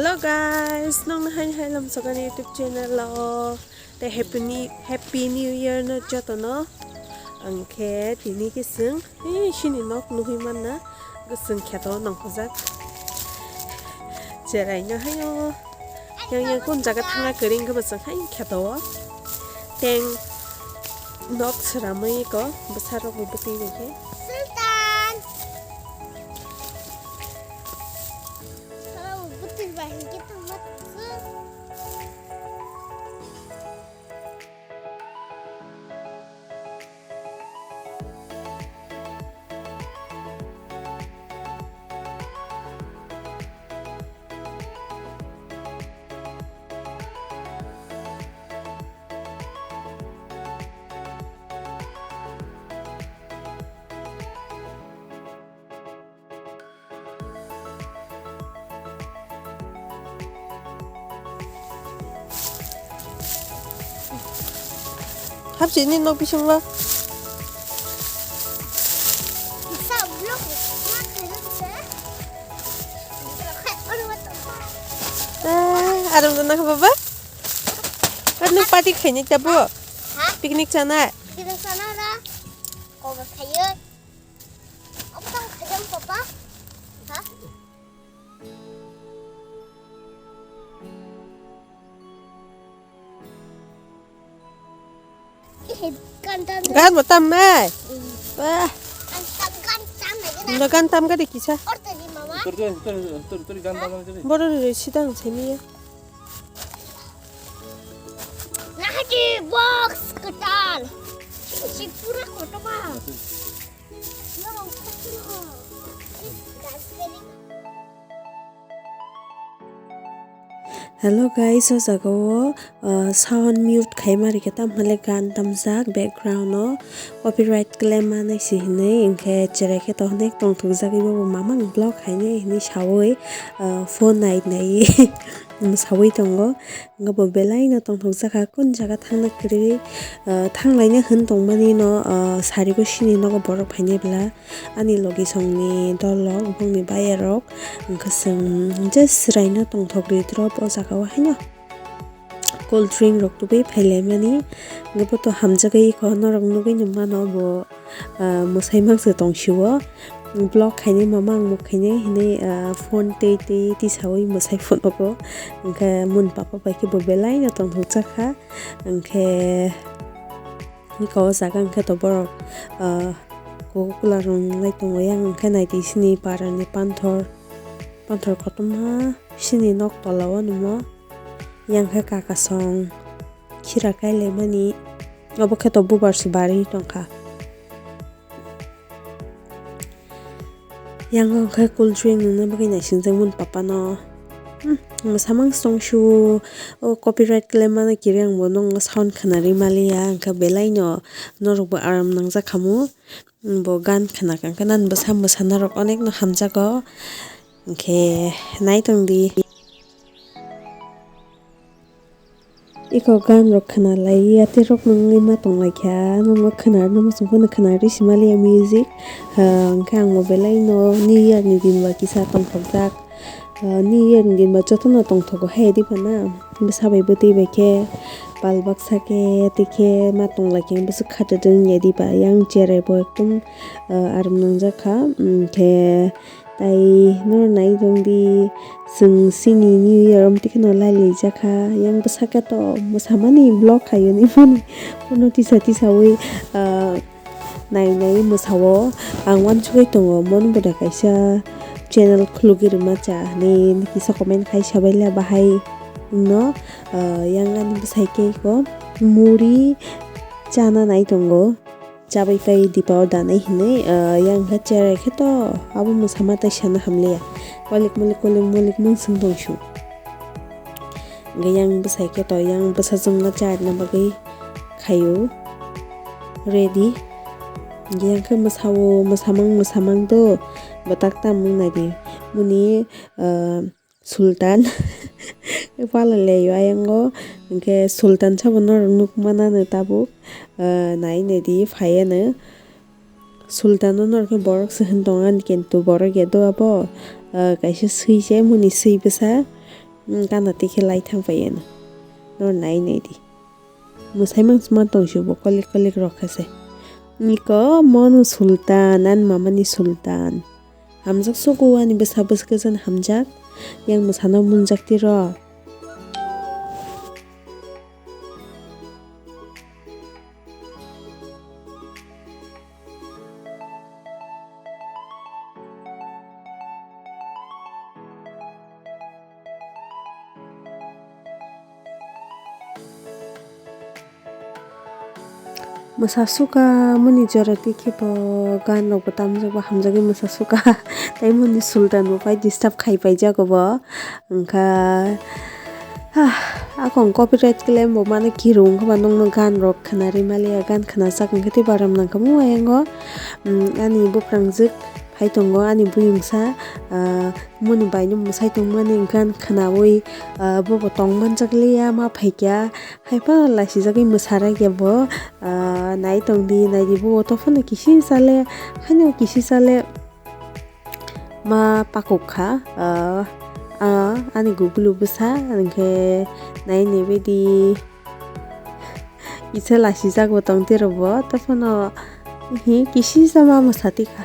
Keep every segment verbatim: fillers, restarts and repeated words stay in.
Hello guys, nokno hai hai lamsokani YouTube channel o. Tei happy new, happy new year no jotono. Angkhe tini kising, eh, sini nok nugui manna. Kising kheto nangkojak. Cherai no hayo. Yang yang kun jaga thanga kering ke basang hai kheto. Teng nok seramai ko, besar rok bwtwi bai khe. Sultan. Kalau bwtwi bai khe tongma tongsa. Hapsi ni nok bisingo. Sa vlog ma khairok se. Ah, aram jana kha baba. Ar nuk party khaini tabo. Ha? Picnic chana. Picnic chana ra. Kobo khayo. Apa tang khajam papa? Ha? Gan bo tam nai. Wah. Gan tam nai. Gan tam gadi kisa. Tur, tur, tur, tur, tur, gan tam nai. Boro ni sidang sini ya. Nahadi box ketal. Si pura kotor ba. Hello guys, o jaga o, uh, sound mute khaima rikhe, tamo hwnle gan tamjak background o, copyright claim manai se hinwi, hinkhe cherai khe to onek tongthokjagwi bobo mamang vlog khainai hinwi saui, uh, phone nai nai saui tongo. Wngkha bo belai no tongthokjak kha, kunu jaga thangna kwrwi, ah, thanglaina hwn tongmani no, ah, sarigo sini nogo borok phainai bwla. Ani logisongni dol rok, bongni bayar rok, wngkha chwng just chwrai no tongthok ri drop o jaga o haino. Cold drink rok tubui phailaimani, wngkha bo to hamjagwi kho norok nugui no mano bo. Ah, mwsai mangsa tong sio. Vlog khainai mama ang muk khainai hinui, ah, phone tei tei tisaui mwsai phone o. Hwnkhe mun papa bai khe bo belai no tongthokjak kha. Hwnkhe iko o jaga hwnkhe to borok, ah, Coca-Cola rwnglai tongo yang hwnkhe naitwi sini parani panthor, panthor kotorma sini nok tola o nungmo. Yang khe kakasong khira kailaimani, obo khe to bubar se barwi tongkha. Yang khe cool drink nungna bagwi naisingjakmani papa no. Hmm, mwsamang song shu, o copyright claim mano kiri ang bo nung sound khwnari maliya, hwnkhe belai no norok bo aram nangjak khamu. Hmm, bo gan khwna kha, hwnkhe nang bwsa mwsana rok onek no hamjago, hwnkhe nai tong di. Iko gan rok khwna lai ya, tei rok nungwi ma tong lai kha, nungma khwna, nungma song phano khwna rw si maliya music. Ah, hwnkhe ang bo belai no New Year ni din ba kisa tongthokjak. Ah, New Year ni din ba jotono tongthogo hai di phano. Bwsa bai bwtwi bai khe pal baksa khe tei khe ma tong lai khe bwswk kha tei wng ya di ba. Yang cherai bo ekdom, ah, aram nangjak kha. Hwnkhe Tai norok nai tong di, chwng chini New Year amtwi kheno lailaijak kha. Yang bwsakhe to mwsamani vlog khaio ni mani. Bono tisa tisaui, ah, nai nai mwsao. Ang uansugui tongo, mon boda kaisa channel khulugwi rwma cha hinui kisa comment khai sabaila bahai wngno. Ah, yang ani bwsai khe ko muri chana nai tongo. Chabai pai dipa o danai hinui, ah, yang khe cherai khe to abo mwsama tai sana hamliya. Kolik molik, kolik molik mung swng tong su. Hwnkhe yang bwsai khe to yang bwsajwkno charina bagwi khaio ready. Hwnkhe yang khe mwsao, mwsamang, mwsamang do bwtak tam wng nai di. Muni, ah, Sultan. Pala leyo ayango. Hwnkhe Sultan sabo norok nukmana no tabuk, ah, nai nai di phaiya no. Sultan no norok khe borok se hin tongo ani kintu borok ya do abo, ah, kaisa swi se muni swi bwsa. gana tikhe lai thang pai eno. Nor nai nai di. Mwsai mang sima tong si bo kolik kolik rok khe se. Niko mono sultan, ani mama ni sultan. Hamjak sugo ani bwsa bwswk jan hamjak. Yang mwsano munjak tiro. Mwsa suka mani jora tikhe bo gan rok bo tamjak bo hamjagwi mwsa suka tei mani sultan bo pai disturb khai paijago bo wngkha. Akong copyright claim bo mano kiru wngkha ba nokno gan rok khwnarwi maliya gan khwnajak wngkha tei baram nangkha mo ayango ani buprangjwk phai tongo ani buyungsa. Moni bai no mwsai tongmani gan khwnawi bobo tong manjak liya ma phaikya. Haiphano laisijagwi mwsarakya bo nai tongdi naidi bo tophano kisi sale haino kisi sale ma pakuk kha ani gugulu bwsa hwnkhe nai naibaidi kisa laisijak bo tong tiro bo tophano kisi sama mwsati kha.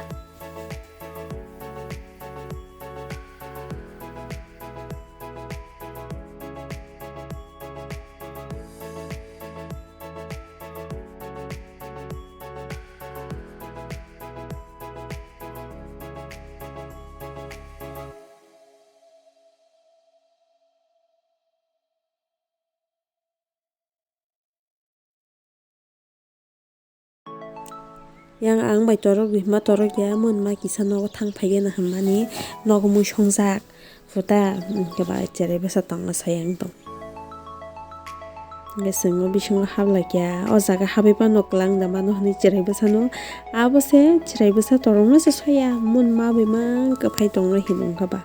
Yang ang bai torok di hwnba torok ya mon ma kisa nogo thang phai gana hwnmani nogo mui songjak. Futa hwnkhe ba cherai bwsa tongna sai ang tong. Hwnkhe chwng o bisingo hap lai kha o jaga habwi phano kwlang da mano hwnwi cherai bwsano abo se cherai bwsa torokno se soya mon ma bai mang kwphai tongna himung kha ba.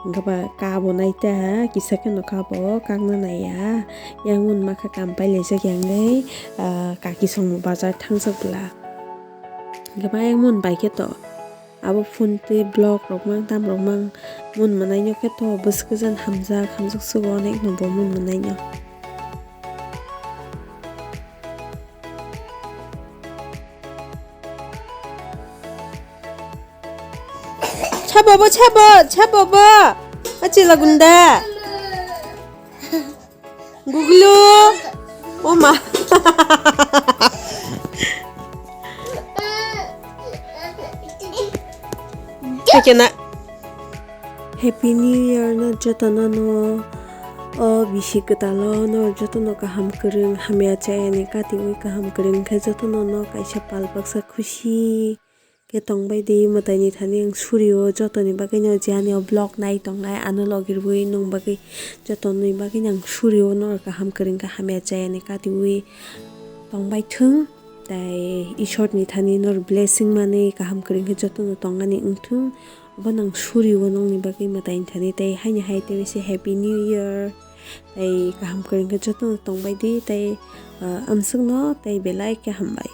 Hwnkhe ba kabo naita kisa kheno kabo kakna naiya yang mon ma kha kam pai laijak yang le kaki songmo bazar thangjak bwla. Hwnkhe ba yang mon bai khe to. Abo phone tei vlog rok mang tam rok mang mun manai no khe to bwswk jan hamjak hamjak sugo onek no bo mun manai no. Cha bobo cha bo cha bobo. Achila gunda. Gugulu. Oma. Kena. Happy New Year no jotono no o bisi kwtalo no jotono kaham kwrwng hamya chayani katiwi kaham kwrwng khe jotono no kaisa pal baksa khusi. Khe tongbai di mwtaini thani ang surio jotoni bagwino je ani o vlog nai tongnai ano logi rwui nwng bagwi jotoni bagwino ang surio norok kaham kwrwng kha hamya chayani katiwi tongbai thung tei Isorni thani nor blessing manwi kaham kwrwng khe jotono tongani wngthung obo nang surio nongni bagwi mwtaini thani tei haini hai tei bisi happy new year tei kaham kwrwng khe jotono tongbai di tei amswkno tei belai khe hambai.